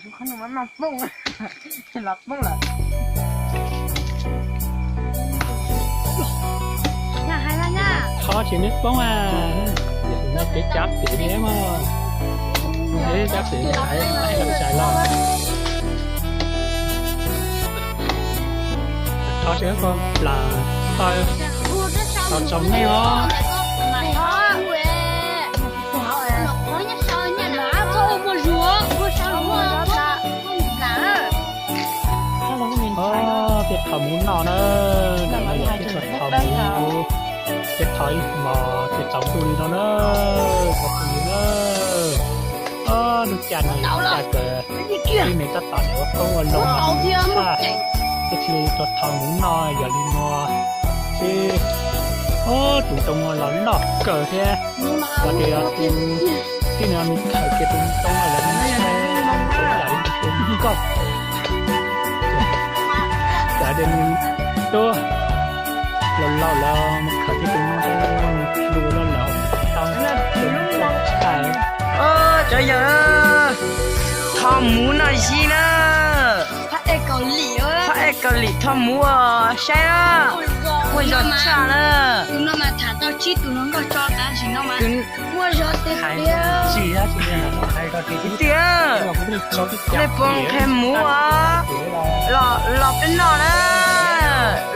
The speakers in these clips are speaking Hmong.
Thov tsis neb poob a, yog li no kev cab pem neb mog, kev cab pem neb hais sai los. Thov tsis neb poob plam tau txaus nej os. Tej qhov muv no na, tej qhov muv, tej qhov ib hmos ces txaus ntuj li no na, qhov muv na. Lub caij no yog lub caij kws tib neeg tab tom ua qoob ua loo mas tsis tshaj, ces thiaj li tuaj thov muv noj yog li no. Ces tus ntoo los loj kawg thiab, los tias yog tus tib neeg khaws kiag tus ntoo los ntshai, yam li tus nkauj, yam li tus tub laus laus los mus khaws kiag tus ntoo los lus los laus tau tus nkauj tshaj. Cov yawg, thov muv noj zib na. Phab ej Kaus Lim thov muv os, saib na, muaj zog tshaj na. Tus no mas tham tau tsib tus hluas nkauj tso tav sim no mas muaj zog tiag tiag. Hais tiag, nej puas qhia muv os, los peb noj na,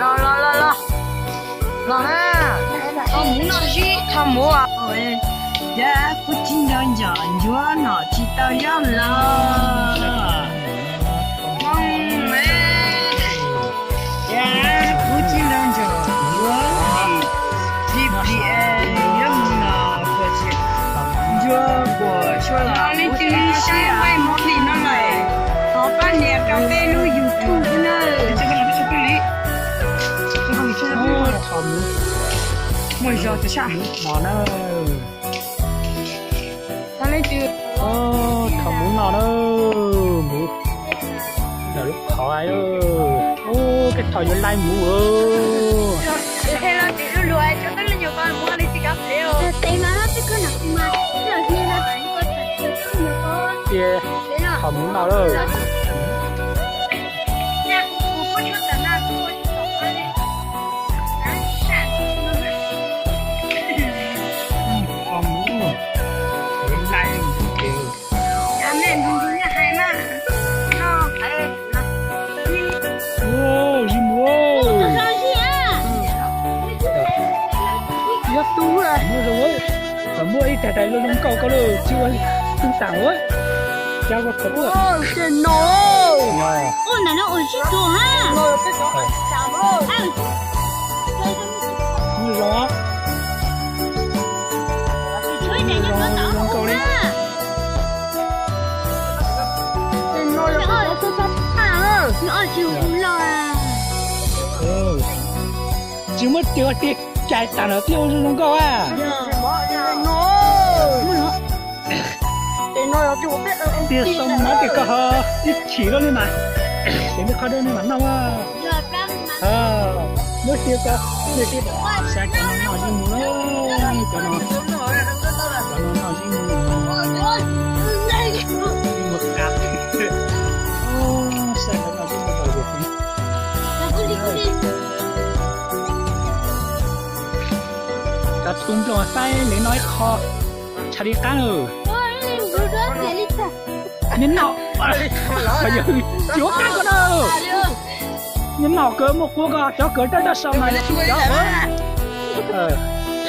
los los los los. Los na, thov muv noj zib, thov muv os. Yog kuv tsis nco ncov ncuav no tsis tau yob los. Thov muv, kuv tsis nco ncov ncuav, G P A yuav mus no, kuv tsis nco ncuav kuv suav los. Leej twg saib maij movie no lawm, thov pab nias rau peb lub YouTube na. Muaj zog tshaj hmo na. Thov muv no na, muv ntawm lub qhov. Ub, tej thaum yuav laij muv. Ces thov muv no lawm. Zis mus, yog tub muaj zoo, muaj ib tag tais zoo zoo nkauj koj lawm tsis ua tub tas ua, cas ua thaum ua. Ces no, ua ntawm no ua sib tug ha. Muaj zoo, zoo nkauj li. Tsis muab tig ua tig cais tas lawm thiaj ua zoo zoo nkauj a. Tig xoo no ces koj ho ib chim lawm li mas, ces nws qhov dawb no mas noj. Muab tig ko, saib cov no noj yeej mus lawm, cov no, cov no noj yeej mus, yeej mus qab. Saib cov no yeej mus tau yus. Cov tus nplooj saib leej no ib qho tshaj li qab lawm. Neb noj, yog tsis ua qab ko na. Neb noj kawg muaj quav ko, cov kawg dawb dawb sau mas yog kuv cov ua.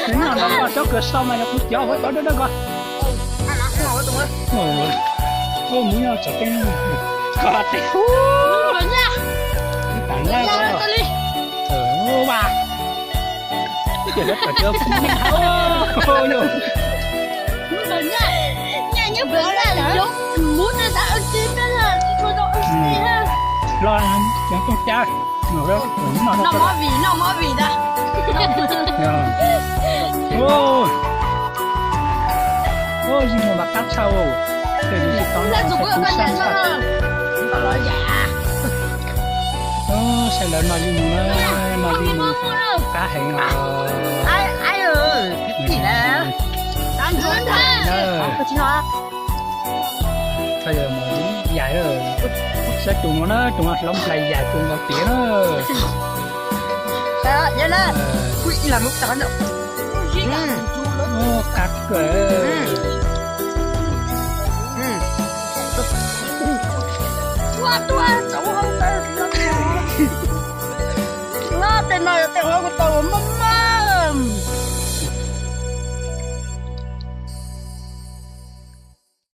Neb noj no ko, cov kawg sau mas yog kuv cov ua, cov dawb dawb ko. Ub, mus nyob tsam teeb ko tej ub, tas laj ko. Ub, vas. Los cov tooj cab, noj movie, noj movie ntag. Yeej mus mas qab tshaj, tej tus tsis tau noj txog kuv sab tshaj. Saib lawv noj yeej mus na, noj yeej mus qab heev os. Koj yog mos ib yam lawm, Saib tus no na, tus no hloov play yam kawg nkaus tiag na. Saib, yog na, kuj ib lam mus tod no. Qab kawg. Ua tuaj, tau hau tawm no, tej no yog tej hau kuv tau maj maj.